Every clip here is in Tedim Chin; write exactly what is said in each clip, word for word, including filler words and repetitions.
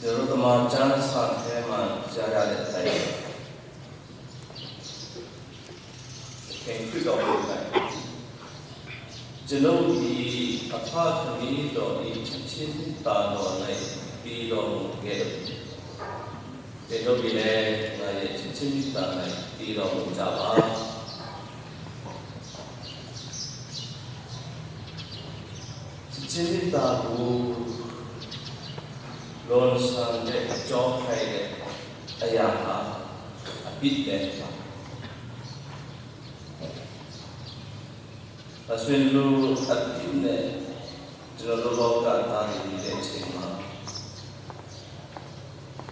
ကျွန်တော်တို့သမာကျမ်းစာထဲမှာကြားရတဲ့အတိုင်း သခင်ခရစ်တော်ကိုယ်တိုင် ကျွန်ုပ်သည် အဘခမည်းတော်၏ ချစ်ခြင်းမေတ္တာတော်၌ တည်တော်မူခဲ့သည်။ သင်တို့သည်လည်း ငါ့ချစ်ခြင်းမေတ္တာ၌ တည်တော်မူကြပါ။ ချစ်ခြင်းမေတ္တာကို လွန်ဆန်တဲ့ ကျော်ခိုက်တဲ့အရာဟာ အပြစ်ပဲဖြစ်ပါတယ်။ ဒါဆိုရင် လူအပြစ်နဲ့ ကျွန်တော်တို့လောကသားတွေ နေတဲ့အချိန်မှာ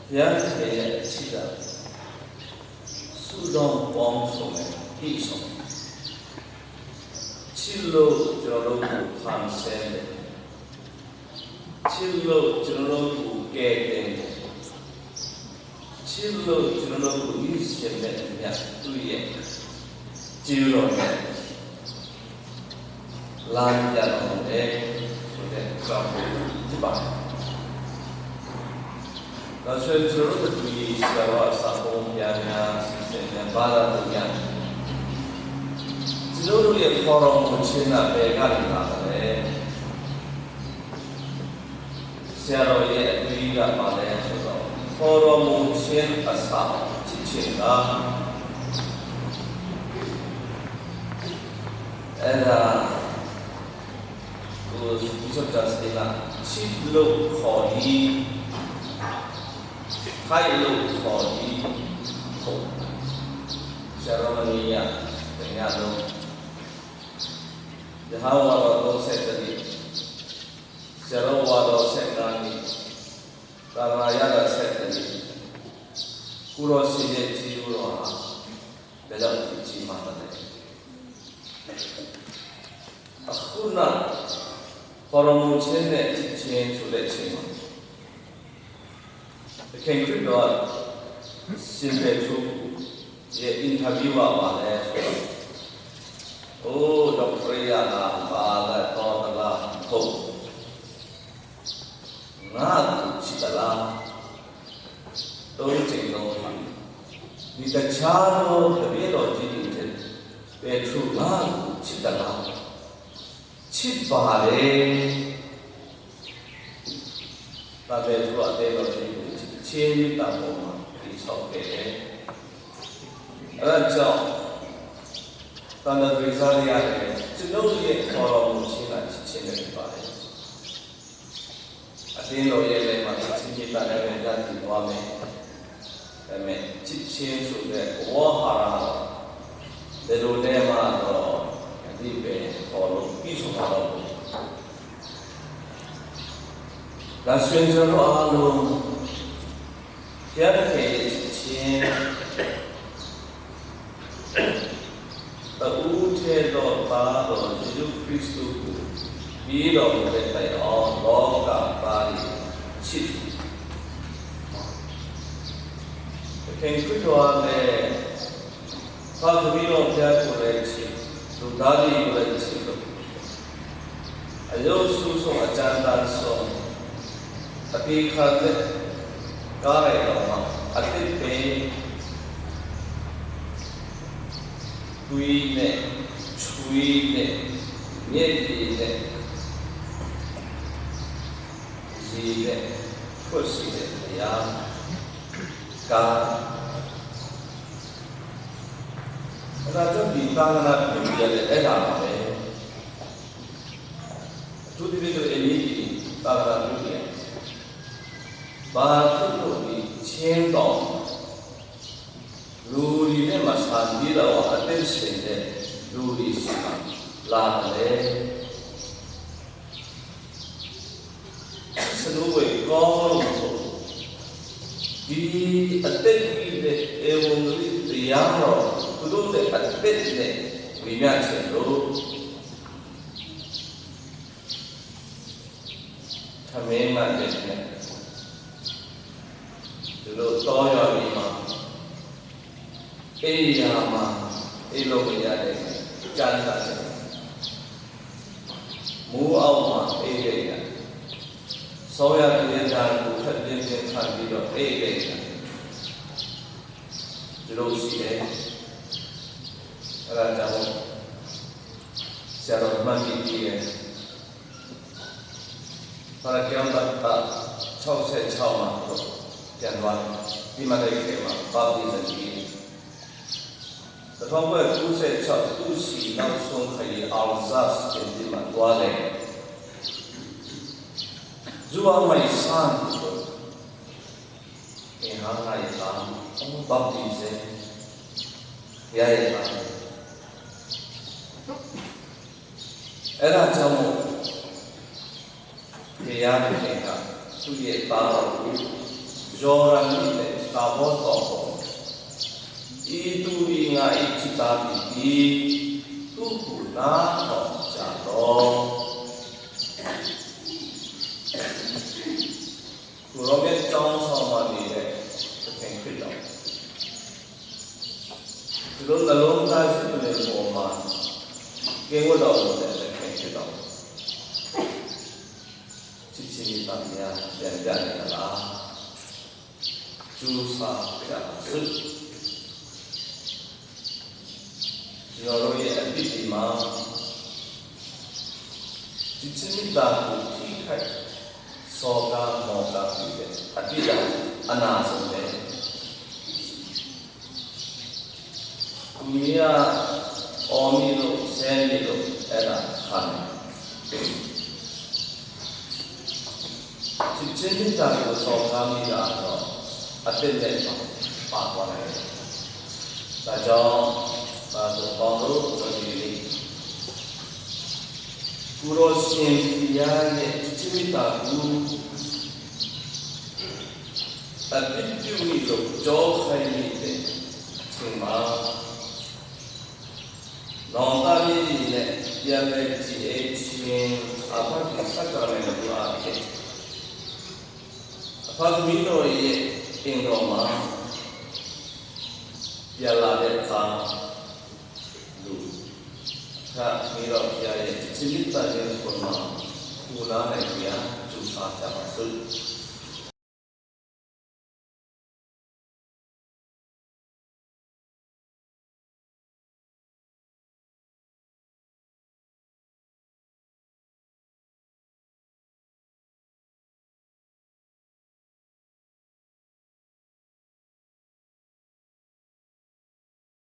ဘုရားသခင်ရဲ့အချစ်က စုတောင်းပေါင်းစုံနဲ့ ပြည့်စုံတယ်။ ချစ်လို့ ကျွန်တော်တို့ကို ဖန်ဆင်းတယ်။ ချစ်လို့ ကျွန်တော်တို့ကို ကယ်တင်တယ်။ ချစ်လို့ ကျွန်တော်တို့ကို နေ့စဉ်နဲ့အမျှ သူ့ရဲ့ ကျေးဇူးတော်နဲ့ လမ်းပြတော်မူတယ်ဆိုတဲ့ အကြောင်းကို သိပါတယ်။ ဒါဆိုရင် ကျွန်တော်တို့ တပူရီဆရာတော် အစာပုံများများ စီစဉ်တဲ့ ဘာသာသူများ ကျွန်တော်တို့ရဲ့ ခေါ်တော်မူခြင်းက ဘယ်ကနေလာသလဲ။ ဆရာတော်ရဲ့ အတွေးက ဘာလဲဆိုတော့ ခေါ်တော်မူခြင်းအစ ချစ်ခြင်းက အဲ့ဒါ ကို Bishop Justin က ချစ်လို့ခေါ်သည်၊ ထိုက်လို့ခေါ်သည်။ ဟုတ်။ ဆရာတော်မနေ့က တညလုံး ရဟန်းဝါတော် သုံးဆယ့်တစ်နှစ်၊ ဆရာတော်ဝါတော် ဆယ့်ငါးနှစ်၊ သာသနာရတာ ဆယ့်တစ်နှစ်၊ ကိုယ်တော်ရှင်ရဲ့ ကျေးဇူးတော်ဟာ ဘယ်လောက်ထိ ကြီးမားသလဲ။ အခုန ခေါ်တော်မူခြင်းနဲ့ ချစ်ခြင်းဆိုတဲ့အချိန်မှာ သခင်ခရစ်တော်က ရှင်ပေတရုရဲ့ အင်တာဗျူးက ဘာလဲဆိုတော့ အိုး ဒေါက်ထရေးရာလား၊ ဘာလဲ၊ တော်သလား၊ ဟုတ်၊ ငါ့ကိုချစ်သလား။ သုံးကြိမ်လုံးဟာ ဒီတခြားသော တပည့်တော်ကြီးတွေထက် ပေတရု ငါ့ကိုချစ်သလား။ ချစ်ပါတယ်။ ဒါပေမဲ့ သူကအသင်းတော်ကြီးကို ချစ်ခြင်းမေတ္တာပေါ်မှာ တည်ဆောက်ခဲ့တယ်။ အဲဒါကြောင့် သန္တာထေရဇတွေဟာလည်း ကျွန်ုပ်ရဲ့ ခေါ်တော်မူခြင်းက ချစ်ခြင်းပဲဖြစ်ပါတယ်။ အသင်းတော်ရဲ့လယ်မှာ ချစ်ခြင်းမေတ္တာနဲ့ပဲ ရပ်တည်သွားမယ်။ ဒါပေမဲ့ ချစ်ခြင်းဆိုတဲ့ ဝေါဟာရတော့ ဘယ်လိုလဲမှတော့ အဓိပ္ပာယ်ဖော်လို့ ပြီးဆုံးမှာတော့ မဟုတ်ဘူး။ ဒါဆိုရင် ကျွန်တော်တို့အားလုံး ဘုရားသခင်ရဲ့ချစ်ခြင်း တဦးတည်းသောသားတော် ယေရှုခရစ်သူကို ပေးတော်မူတဲ့တိုင်အောင် လောကသားတွေချစ်တယ်။ သခင်ခရစ်တော်ကလည်း သားသမီးတော်ဘုရားကိုလည်းချစ်၊ လူသားတွေကိုလည်းချစ်လို့ အယုတ်အဆူဆုံး အကြမ်းတမ်းဆုံး အသေခံတဲ့ကားတိုင်တောင်မှ အသစ်ပင် သွေးနဲ့ ချွေးနဲ့ မျက်ရည်နဲ့ ရေနဲ့ ထွက်စေတဲ့ဘုရားကား။ အဲ့ဒါကြောင့် ဒီသာသနာပြုတွေကလည်း အဲ့ဒါပါပဲ။ အထူးသဖြင့် ကျွန်တော် အင်္ဂလိပ်ပြည် သာသနာပြုတွေက ဘာဖြစ်လို့ ဒီချင်းတောင် လူတွေနဲ့ မဆန်သေးတော့ အသက်ရှင်တဲ့ လူတွေဆီမှာ လာတယ်။ စနိုးဝယ်ကောင်းလို့မဟုတ်ဘူး။ ဒီအသက်ကြီးတဲ့ ဧဝံဂေလိတရားတော် သူတို့နဲ့ အသက်နဲ့ ဝေမျှခြင်းလို့ ထမင်းမှန်တယ်နဲ့ သူတို့တောရွာတွေမှာ အိပ်ရာမှာ အိပ်လို့မရတဲ့ ကြမ်းတမ်းတဲ့ မိုးအောက်မှာ အိပ်ရတဲ့ ဆောင်းရာသီရဲ့ ဒဏ်ကို ခပ်ပြင်းပြင်းခံ မန်တီတီရဲ့ ဖရကံဘတ်တာ ခြောက်ဆယ့်ခြောက်မှာ ပြန်သွားတယ်။ ဒီမှာလည်း ဘပ်တိဇံပြုတယ်။ တစ်ထောင်ကိုးဆယ့်ခြောက် သူ့ဆီနောက်ဆုံးခရီး Alsace ပြည်မှာသွားတယ်။ သူ့အမိန့်စံးလို့ သင်ဟာငါ့ရဲ့သား၊ ဘပ်တိဇံ၊ ဘုရားရဲ့သား။ အဲဒါကြောင့်မို့ ဘုရားသခင်က သူ့ရဲ့သားတော်ကို ယော်ဒန်မြစ်နဲ့ တၢ်ဘောတောင်ပေါ်၊ "ဤသူသည် ငါ၏ချစ်သားဖြစ်သည်၊ သူ့ကို နားထောင်ကြလော့။ ကိုယ်တော်မြတ် ကျောင်းဆောင်မှာနေတဲ့ သခင်ခရစ်တော်၊ သူတို့နှလုံးသား စစ်ပလင်ပေါ်မှာ ကင်းဝတ်တော်မူတဲ့ သခင်ခရစ်တော်၊ ချစ်ခြင်းမေတ္တာများ ပြန်ပြနေသလား။ ကြိုးစားကြပါစို့။ ကျွန်တော်တို့ရဲ့ အပြစ်တွေမှာ ချစ်ခြင်းမေတ္တာကို ထိခိုက်စော်ကား မော်ကားပြုတဲ့ အပြစ်ဒဏ် အနာဆုံးပဲ။ သူများ အော်မိလို့ ဆဲမိလို့ အဲ့ဒါ ခံတယ်။ ချစ်ခြင်းမေတ္တာကို စော်ကားမိတာတော့ အပြစ်နဲ့ ပါသွားနိုင်တယ်။ ဒါကြောင့် ဒါဆို ပေါင်းလို့ ကျွန်တော်ဒီနေ့ ကိုယ်တော်ရှင်ဘုရားရဲ့ ချစ်ခြင်းမေတ္တာကို အပြစ်ပြုမိလို့ ကြောက်ခိုင်းနေတဲ့အချိန်မှာ နောင်တနေ့တွေနဲ့ ပြန်လည်ကြည်အေးခြင်း အဖခင်ဆက်ကပ်တော်မူအားဖြင့် အဖခင်တော်ရဲ့ အိမ်တော်မှာ ပြန်လာတဲ့အခါ လူ ခရစ်တော်ဘုရားရဲ့ ချစ်ခြင်းမေတ္တာရဲ့ ခွန်မှာ ကိုယ်နားနိုင်ကြရန် ကြိုးစားကြပါစို့။